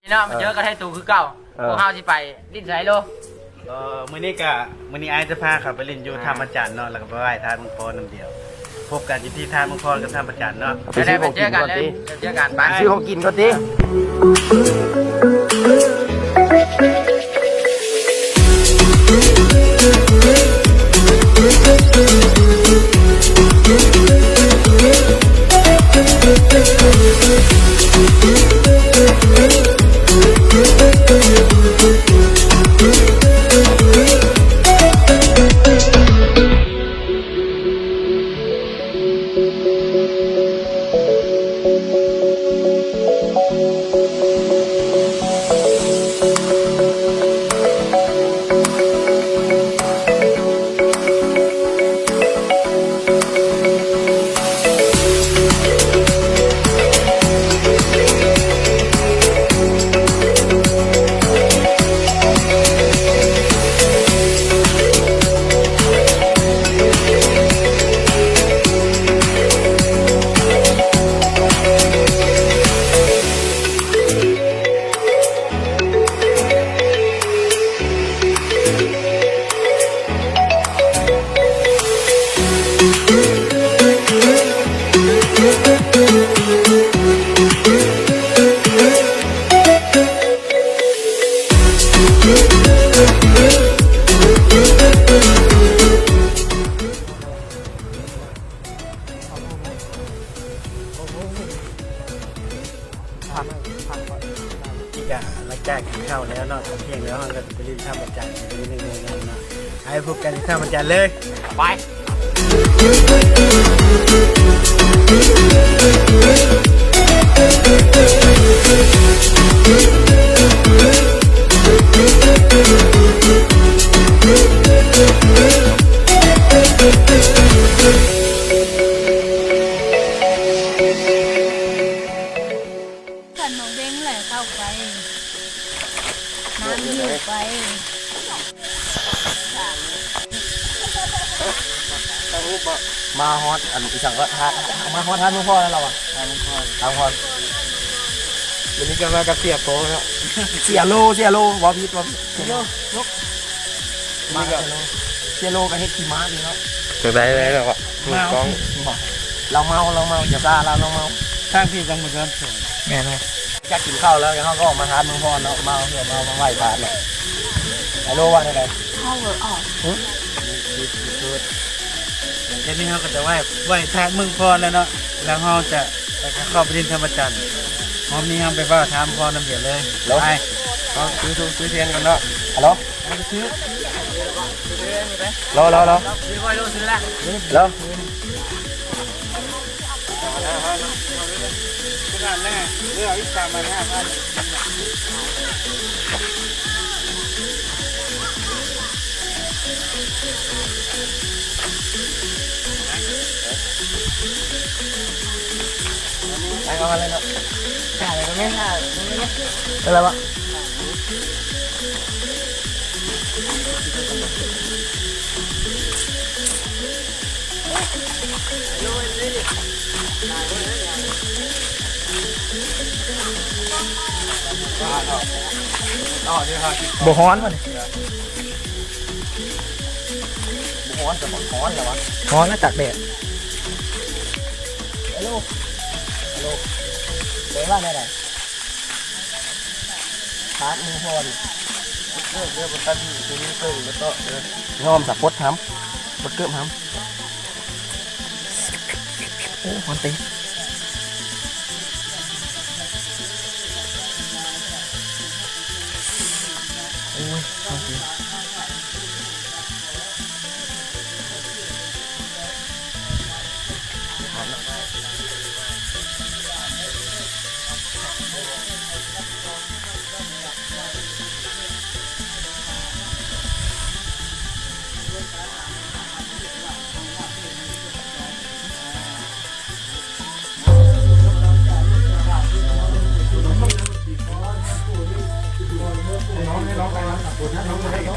ເນາະ ມາເຈີກັນໃຫ້ໂຕຄືເກົ່າ. ເອີ ພວກເຮົາຊິໄປຫຼິ້ນໃສໂລ? ເອີ ມື້ນີ້ກະ ມື້ນີ້ອ້າຍຈະພາເຂົາໄປຫຼິ້ນຢູ່ ອ່າ ຖ້ຳພະຈັນເນາະ ແລ້ວກໍໄປໄຫວ້ທາດເມືອງພອນນຳດຽວ. ພົບກັນຢູ່ທີ່ທ່າເມືອງພອນກັບຖ້ຳພະຈັນເນາະ. ໄປຊື້ຂອງກິນກ່ອນຕິ ໄປເຈີກັນ ໄປຊື້ຂອງກິນກ່ອນຕິ. ນີ້ກະຫຼັງຈາກກິນເຂົ້າແລ້ວເນາະ ຕອນທ່ຽງແລ້ວ ເຮົາກະໄປຫຼິ້ນທຳມະຈັດອີກໜຶ່ງເນາະ. ໄປພົບກັນທີ່ທຳມະຈັດເລີຍ ໄປ. ຂັນໝາກເບັງແຫຼະເຂົ້າໄປ ນ້ຳຫິ້ວໄປ. ມາຮອດອັນອີ່ສັງກໍ ມາຮອດທາດເມືອງພອນແລ້ວລະວະ ທາດເມືອງພອນ ທາດເມືອງພອນ. ມື້ນີ້ກໍມາກັບເສຍໂປ້ເນາະ ເສຍໂລ ເສຍໂລ ເວົ້າຜິດ ເວົ້າຜິດ ເສຍໂລ. ມາກັບເສຍໂລ ເສຍໂລກໍເຮັດຂີ້ມ້າດີເນາະ. ຈັ່ງໃດແລ້ວກໍ ມາເອົາ ກ້ອງ ລາວເມົາ ລາວເມົາ ຢ່າຊາລາວ ລາວເມົາ. ທາງພີ້ຈັ່ງບໍ່ຍອມເຊີນ ແມ່ນແຫຼະ. ຈາກກິນເຂົ້າແລ້ວ ເຮົາກໍອອກມາທາດເມືອງພອນເນາະ ມາເພື່ອມາໄຫວ້ພະເນາະ. ອາໂລວ່າແນວໃດ? ເຮົາເວີອອກ ຮຶ? ດຽວນີ້ເຮົາກໍຈະໄຫວ້ ໄຫວ້ທາດເມືອງພອນແລ້ວເນາະ ແລ້ວເຮົາຈະ ແລ້ວກໍເຂົ້າໄປຫຼິ້ນທຳມະຈັນ. ຮອບນີ້ເຮົາໄປເວົ້າທາດເມືອງພອນນຳດຽວເລີຍ. ໄປ ເອົາ ຊື້ທູບຊື້ທຽນກ່ອນເນາະ. ອາໂລ ຊື້ ໂລ ໂລ ໂລ ໂລ. ໄປເຂົ້າມາເລີຍເນາະ. ໄປເລີຍກໍແມ່ນ ໄປເລີຍ. ເປັນໄລວະ? ບໍ່ຮ້ອນບໍ່ນີ້? ບໍ່ຮ້ອນ ແຕ່ມັນຮ້ອນແລ້ວວະ ຮ້ອນນະ ຕາກແດດ. ອາໂລ ອາໂລ ເປັນວ່າແນວໃດ? ທາດເມືອງພອນ ເລີກເດີ ບໍ່ທັນຢູ່ທີ່ນີ້ເບິ່ງແລ້ວກໍເດີ ຍອມສະປົດຫຳ ປົດເກີບຫຳ. ໂອ້ ຮ້ອນເຕັມ ໂອ້ຍ ຮ້ອນເຕັມ.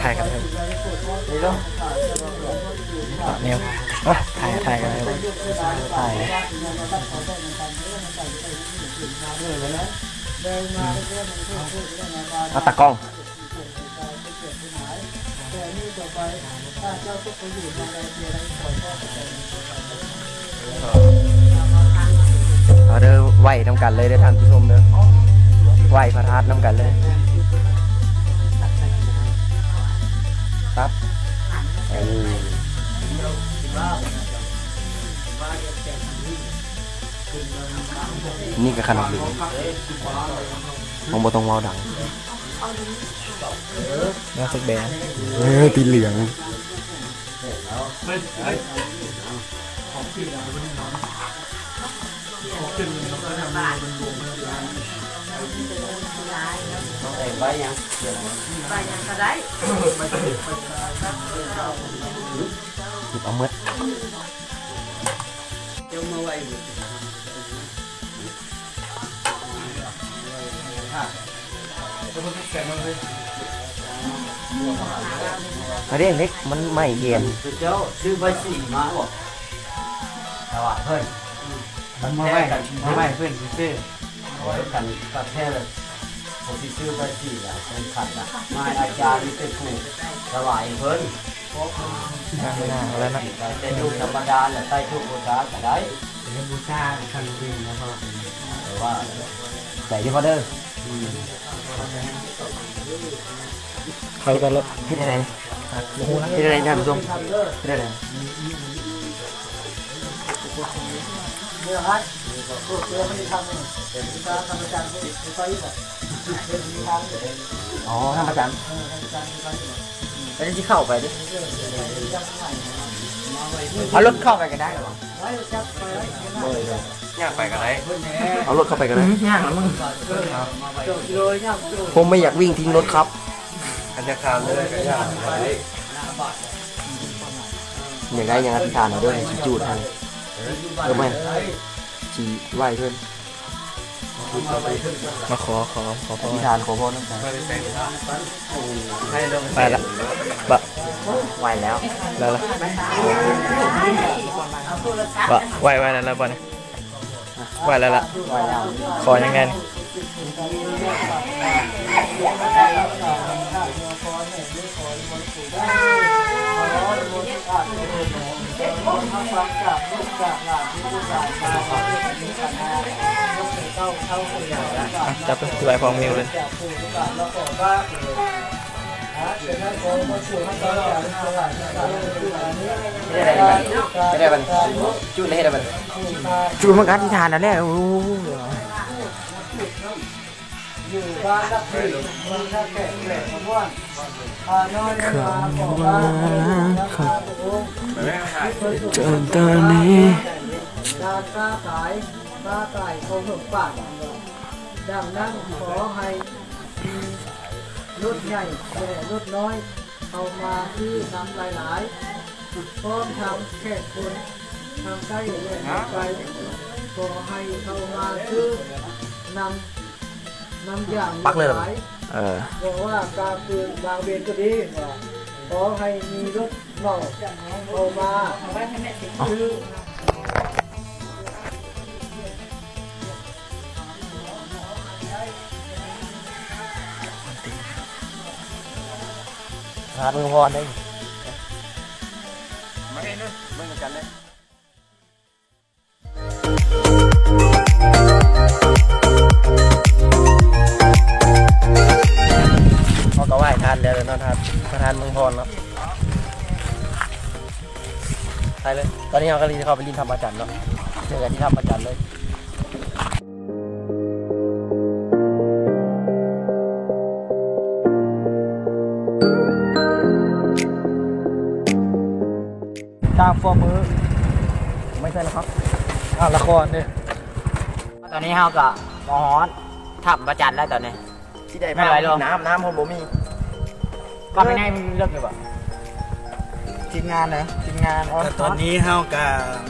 ຖ່າຍກັນເລີຍ ແນວ ຖ່າຍ ຖ່າຍກັນເລີຍ ຖ່າຍເລີຍ. ເອົາຕາກ້ອງ ເອົາເດີ ໄຫວ້ນຳກັນເລີຍເດີທ່ານຜູ້ຊົມເດີ ໄຫວ້ພະທາດນຳກັນເລີຍ ຕັບ ເອີ ນີ້ກໍຂະໜົມເປັນ ມັນບໍ່ຕ້ອງເວົ້າດັງ ແນວສັກແບ ເອີ ຕິເຫຼືອງ ໃບຫຍັງ ໃບຫຍັງກໍໄດ້ ເກັບເອົາໝົດ. ອັນນີ້ເຫຼັກມັນໄໝ້ແຮງ ເຈົ້າຊື້ໃບສີມາບໍ່? ຖວາຍເພິ່ນ ມັນມາໄຫວ້ ມາໄຫວ້ເພິ່ນຊື່ໆ ເອີ ຄັນຄັກແທ້ລະ ຜູ້ທີ່ຊື້ໃບສີລະເປັນຄັນລະ ມາໃຫ້ອາຈານນີ້ເປັນຜູ້ຖວາຍເພິ່ນ. ແຕ່ທູບທຳມະດາແຫຼະ ໃສ່ທູບບູຊາກໍໄດ້ ເຮັດບູຊາຄັນເປັນນະ ເພາະວ່າ ໃສ່ທີ່ພໍເດີ ເຂົາກໍເຮັດໃຫ້ ເຮັດໃຫ້ທ່ານຜູ້ຊົມ ເຮັດໃຫ້ ອໍ ທ່ານພະຈັນ ແລ້ວຊິເຂົ້າໄປເດ້ ເອົາລົດເຂົ້າໄປກໍໄດ້ ຍ່າງໄປກໍໄດ້ ເອົາລົດເຂົ້າໄປກໍໄດ້ ອື ຍ່າງລະມຶງ ຜົມບໍ່ຢາກວິ່ງ ຖິ້ມລົດຂັບ ຄັນຈະຂ້າມເລີຍກໍຍ່າງໄປ ຢາກໄດ້ຫຍັງອະທິຖານເອົາເດີ ຊິຈູດໃຫ້ ເອີ ແມ່ນ ຊິໄຫວ້ເພິ່ນ ມາຂໍ ຂໍ ຂໍພອນ ອະທິຖານຂໍພອນນຳກັນ ໄປລະ ບະ ໄຫວ້ແລ້ວ ແລ້ວລະ ບະ ໄຫວ້ ໄຫວ້ແລ້ວລະ ບະນີ້ ໄຫວ້ແລ້ວລະ ໄຫວ້ແລ້ວ ຂໍຫຍັງແດ່ນີ້? ອ່ະ ຈັບໄປ ໄຫວ້ພ້ອມນິ້ວເລີຍ. ເຮັດໄດ້ບັດນີ້ ເຮັດໄດ້ບັດນີ້ ຈູດເລີຍ ເຮັດໄດ້ບັດນີ້ ຈູດມັນກໍອະທິຖານນັ້ນແຫຼະ. ໂອ້ ຢູ່ບ້ານຫຼັກສີ່ ເມືອງທ່າແຂກ ແຂວງຄຳມ່ວນ ຂ້ານ້ອຍໄດ້ມາຂໍບານ ເຈົ້າຕານີ່ ການຄ້າຂາຍ ຄ້າຂາຍເຂົ້າເຖິງປາກ ດັ່ງນັ້ນ ຂໍໃຫ້ມີລົດໃຫຍ່ ແລະ ລົດນ້ອຍ ເຂົ້າມາຊື້ນຳຫຼາຍໆ ພ້ອມທັງແຂກຄົນທາງໃກ້ ແລະ ທາງໄກ ຂໍໃຫ້ເຂົ້າມາຊື້ນຳ ນຳຢ່າງຫຼວງຫຼາຍ ເອີ ບໍ່ວ່າກາງຄືນກາງເວັນກໍດີ ຂໍໃຫ້ມີລົດເໝົາເຂົ້າມາຊື້. ທາດມືພອນເດ້ ມາເບິ່ງນຳກັນເດ້. ເຮົາກໍໄຫວ້ທ່ານແລ້ວເນາະ ທ່ານ ພະທານເມືອງພອນເນາະ ໄປເລີຍ. ຕອນນີ້ເຮົາກໍຊິເຂົ້າໄປຫຼິ້ນຖ້ຳພະຈັນເນາະ ເຈີກັນທີ່ຖ້ຳພະຈັນເລີຍ. ຈາກຟອມເມີ ໄມ່ໃຊ່ລະຄັບ ນະຄອນເດ້. ຕອນນີ້ເຮົາກໍມາຮອດຖ້ຳພະຈັນແລ້ວຕອນນີ້. ຊິໄດ້ພາ ແມ່ນໄຫຼລົງ ນ້ຳ ນ້ຳເຮົາບໍ່ມີ. ເຂົ້າໄປໃນມັນເລິກຢູ່ບໍ່? ທີມງານເນາະ ທີມງານອອນ. ແລ້ວຕອນນີ້ເຮົາກໍ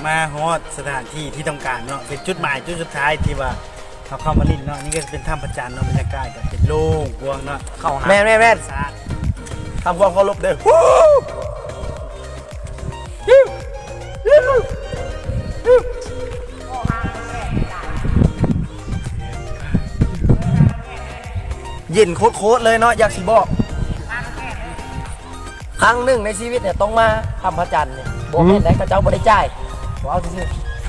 ມາຮອດສະຖານທີ່ທີ່ຕ້ອງການເນາະ ເປັນຈຸດໝາຍຈຸດສຸດທ້າຍທີ່ວ່າເຮົາເຂົ້າມາຫຼິ້ນເນາະ. ນີ້ກໍເປັນຖ້ຳພະຈັນເນາະ ບັນຍາກາດກໍເປັນໂລ່ງກວ້າງເນາະ. ເຂົ້າຫ້ອງນ້ຳ ແມ່ນໆໆ ທຳຄວາມເຄົາລົບເດີ້. ຮູ້ ຮູ້ ຮູ້ ຮູ້. ໂອ້ ຫາແບບນີ້ໄດ້ ເອີ ເອີ ເຢັນໂຄດໆເລີຍເນາະ ຢາກຊິບອກ ຄັ້ງໜຶ່ງໃນຊີວິດເນຍຕ້ອງມາຖ້ຳພະຈັນນີ້ ບໍ່ແມ່ນໄດ໋ ເຂົາເຈົ້າບໍ່ໄດ້ຈ່າຍ ເວົ້າຊື່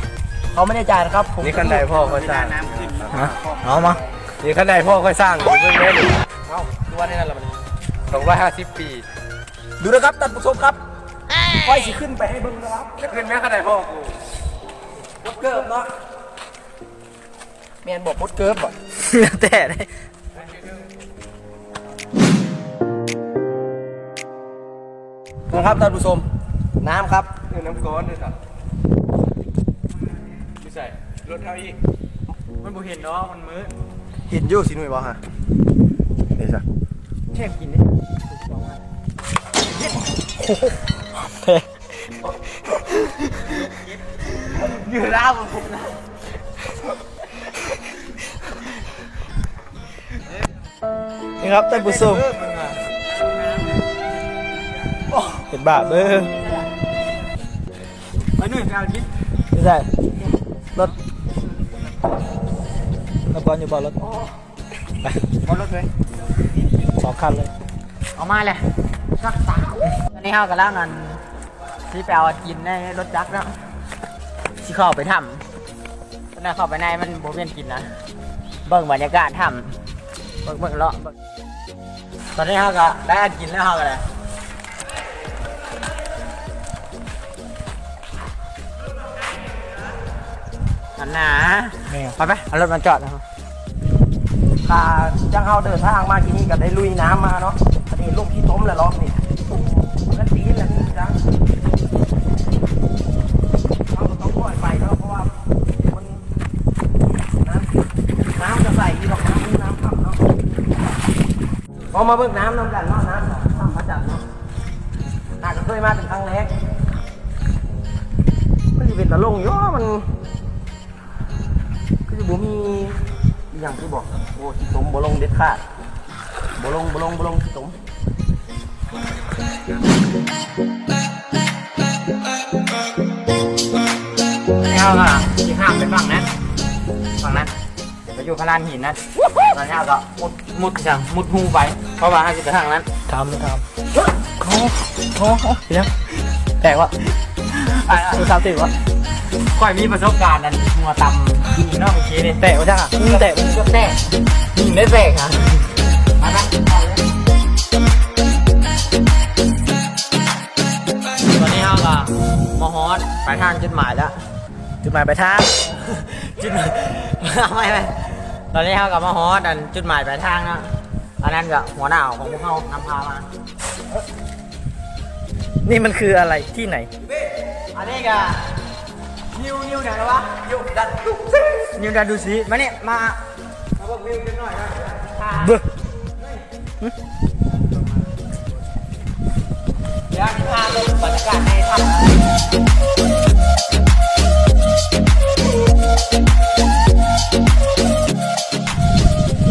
ໆ ເຂົາໄມ່ໄດ້ຈ່າຍນະຄັບ ນີ້ຄັນໄດພໍ່ຂ້ອຍສ້າງ ຮະ ເອົາມາ ນີ້ຄັນໄດພໍ່ຂ້ອຍສ້າງ ເບິ່ງເດີ ເອົ້າ ຄືວ່າແນວນັ້ນລະບັດນີ້ ສອງຮ້ອຍຫ້າສິບປີ ດູນະຄັບທ່ານຜູ້ຊົມຄັບ ຂ້ອຍຊິຂຶ້ນໄປໃຫ້ເບິ່ງນະຄັບ ຈະຂຶ້ນແມ່ນຄັນໄດພໍ່ກູ ກົດເກີບເນາະ ແມ່ນບໍ່ ປົດເກີບບໍ່ ແຕ່ ນະຄັບທ່ານຜູ້ຊົມ ນ້ຳຄັບ ເອີ ນ້ຳກ້ອນເດີ ຢູ່ໃສ ລົດເຮົາອີກ ມັນບໍ່ເຫັນດອກ ມັນມືດ ເຫັນຢູ່ ຊິໜຸ່ຍບໍ່ຫະ ເດຊະ ແຄບກິນເດ້ ຢູ່ລາວ ນີ້ຄັບທ່ານຜູ້ຊົມ ໂອ້ ເປັນບາບເດີ ມາໜຶ່ງ ໄປເອົາກິນ ໃສ່ລົດ ມາກ່ອນຢູ່ບໍ່ລົດ ໄປ ບໍ່ລົດເລີຍ ສອງຄັນເລີຍ ເອົາມາແຫຼະ ສັກສາມ ຕອນນີ້ເຮົາກຳລັງ ອັນ ຊິໄປເອົາອັນກິນໃນລົດຈັກເນາະ ຊິເຂົ້າໄປຖ້ຳ ຕອນນັ້ນເຂົ້າໄປໃນມັນບໍ່ແມ່ນກິນນະ ເບິ່ງບັນຍາກາດຖ້ຳ ເບິ່ງ ເບິ່ງເລາະ ເບິ່ງ ຕອນນີ້ເຮົາກໍໄດ້ອັນກິນແລ້ວ ເຮົາກໍໄດ້ ອັນໜາ ແມ່ນ ໄປໆ ເອົາລົດມາຈອດ ກະຈັ່ງເຮົາເດີນທາງມາທີ່ນີ້ກໍໄດ້ລຸຍນ້ຳມາເນາະ ອັນນີ້ລົງຂີ້ຕົມແລ້ວລອບນີ້ ເຮືອນຕີນແລ້ວນີ້ຈັງ ເຮົາກໍຕ້ອງຄ່ອຍໄປເນາະ ເພາະວ່າມັນ ນ້ຳ ນ້ຳກໍໃສຢູ່ດອກ ນ້ຳ ນ້ຳຖ້ຳເນາະ ເຮົາມາເບິ່ງນ້ຳນຳກັນເນາະ ນ້ຳຖ້ຳພະຈັນເນາະ ຫາກໍເຄີຍມາເປັນຄັ້ງແລກ ມັນຊິເປັນຕາລົງຢູ່ ມັນ ຄືຊິບໍ່ມີອີ່ຫຍັງຊິບອກ ໂອ້ ຂີ້ຕົມບໍ່ລົງເດັດຂາດ ບໍ່ລົງ ບໍ່ລົງ ບໍ່ລົງຂີ້ຕົມ ແລ້ວກໍຊິຂ້າມໄປຝັ່ງນັ້ນ ຝັ່ງນັ້ນ ໄປຢູ່ພະລານຫີນນັ້ນ ແລ້ວກໍມຸດ ມຸດຫຍັງ ມຸດຮູໄປ ເພາະວ່າເຮົາຊິໄປທາງນັ້ນ ຖາມ ຖາມ ໂອ້ ໂອ້ ເປັນຫຍັງ ແຕກວະ ອ່າ ໂທລະສັບແຕກວະ ຂ້ອຍມີປະສົບການອັນຫົວຕຳອີ່ເນາະ ເມື່ອກີ້ນີ້ ແຕກວະຈັກ ອະ ແຕກ ເກືອບແຕກ ຍິງໄດ້ແຕກຫະ ມາ ມາ ຕອນນີ້ເຮົາກໍມາຮອດປາຍທາງຈຸດໝາຍແລ້ວ ຈຸດໝາຍປາຍທາງ ຈຸດໝາຍ ເອົາໃໝ່ ເອົາໃໝ່ ຕອນນີ້ເຮົາກໍມາຮອດອັນຈຸດໝາຍປາຍທາງເນາະ ອັນນັ້ນກໍຫົວໜ້າຂອງພວກເຮົານຳພາມາ ນີ້ມັນຄືອະໄລ? ທີ່ໄຫນ? ອັນນີ້ກໍນິວ ນິວຫຍັງລະວະ? ນິວດັນດູຊີ ນິວດັນດູຊີ ມານີ້ ມາ ມາເບິ່ງວິວຈັກໜ້ອຍນະ ເບິ່ງ ດຽວຊິພາເບິ່ງບັນຍາກາດໃນຖ້ຳ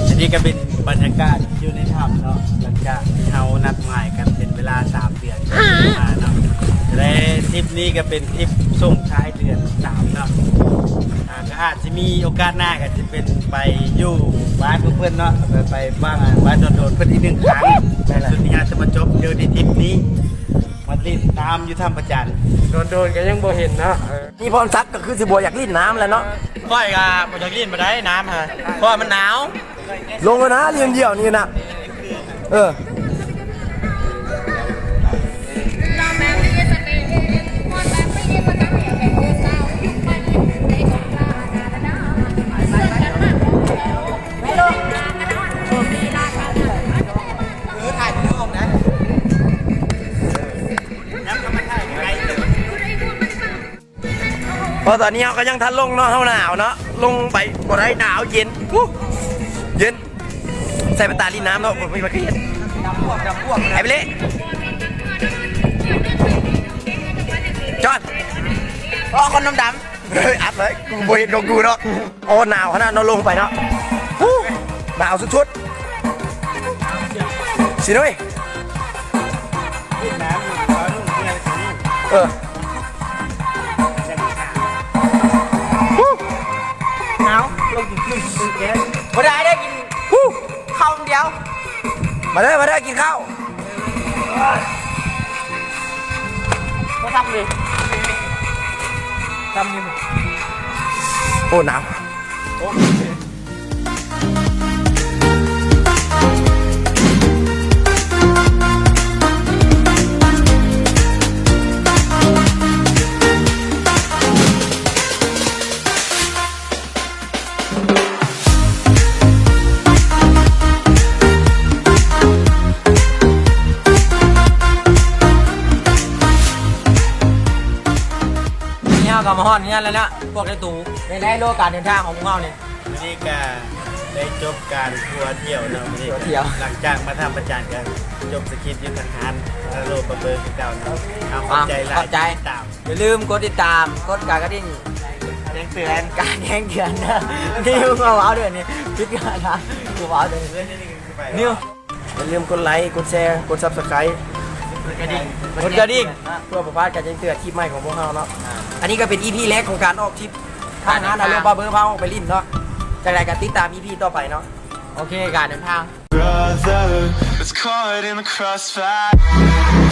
ອັນນີ້ກໍເປັນບັນຍາກາດຢູ່ໃນຖ້ຳເນາະ ຫຼັງຈາກທີ່ເຮົານັດໝາຍກັນເປັນເວລາສາມເດືອນມາເນາະ ແລະ ທຣິບນີ້ກໍເປັນທຣິບສົ່ງທ້າຍເດືອນສາມເນາະ ອ່າ ກໍອາດຊິມີໂອກາດໜ້າກໍຊິເປັນໄປຢູ່ບ້ານຂອງເພິ່ນເນາະ ໄປ ໄປບ້ານ ບ້ານດອນໂດນເພິ່ນອີກໜຶ່ງຄັ້ງ ແມ່ນແຫຼະ ສຸດທ້າຍຈະມາຈົບຢູ່ໃນທຣິບນີ້ ມາຫຼິ້ນນ້ຳຢູ່ຖ້ຳພະຈັນ ໂດນໆກໍຍັງບໍ່ເຫັນເນາະ ເອີ ນີ້ພອນສັກກໍຄືຊິບໍ່ຢາກຫຼິ້ນນ້ຳແລ້ວເນາະ ຂ້ອຍກໍບໍ່ຢາກຫຼິ້ນປານໃດນ້ຳຫັ້ນ ເພາະວ່າມັນໜາວ ລົງແລ້ວນະ ດຽວດຽວນີ້ນະ ເອີ. ເພາະຕອນນີ້ເຮົາກໍຍັງທັນລົງເນາະ ເຮົາໜາວເນາະ ລົງໄປບໍ່ໄດ້ ໜາວ ເຢັນ ອູ້ ເຢັນ ໃສ່ແວ່ນຕາຫຼິ້ນນ້ຳເນາະ ບໍ່ມີປະເພດ ດຳພວກ ດຳພວກ ໄປເລີຍ ຈອດ ອໍ ຄົນດົມດຳ ເຮີ້ຍ ອັດເລີຍ ກູບໍ່ເຫັນຂອງກູດອກ ໂອ້ ໜາວຂະໜາດເນາະ ລົງໄປເນາະ ຫູ ໜາວສຸດໆ ຊິໜຸ້ຍ ເອີ ຫູ ໜາວ ລົງກິນ ກິນແກງ ບໍ່ໄດ້ ໄດ້ກິນ ຫູ ເຂົ້າ ດຽວ ມາເດີ ມາເດີ ກິນເຂົ້າ. ບໍ່ທຳເລີຍ ທຳນີ້ ໂອ້ ໜາວ. ໂອເຄ ນີ້ເຮົາກໍມາຮອດເຮືອນແລ້ວເນາະ ພວກໄດ້ຕູ. ເປັນໄງໂລການເດີນທາງຂອງພວກເຮົານີ້? ມື້ນີ້ກະໄດ້ຈົບການທົວທ່ຽວເນາະ ມື້ນີ້ ທົວທ່ຽວ ຫຼັງຈາກມາທຳພະຈັນກະຈົບສະຄຣິບຢູ່ທາງຮ້ານ Hello Barber ຄືເກົ່າເນາະ. ເອົາ ຂອບໃຈຫຼາຍ ຂອບໃຈ ທີ່ຕິດຕາມ. ຢ່າລືມກົດຕິດຕາມ ກົດການກະດິ່ງ ແຈ້ງເຕືອນ ການແຈ້ງເຕືອນເດີ. ນີ້ກູເວົ້າເດີນີ້ ຜິດການນະ ກູເວົ້າເດີ. ນິວ ຢ່າລືມກົດໄລ ກົດແຊ ກົດ Subscribe ກົດກະດິ່ງ ກົດກະດິ່ງ ເພື່ອບໍ່ພາດການແຈ້ງເຕືອນຄລິບໃໝ່ຂອງພວກເຮົາເນາະ. ອ່າ ອັນນີ້ກໍເປັນ ອີ ພີ ແລກຂອງການອອກທຣິບທາງຮ້ານ Hello Barber ພາອອກໄປຫຼິ້ນເນາະ. ຈັ່ງໃດກໍຕິດຕາມ ອີ ພີ ຕໍ່ໄປເນາະ. ໂອເຄ ການເດີນທາງ. Brother, let's caught in the crossfire.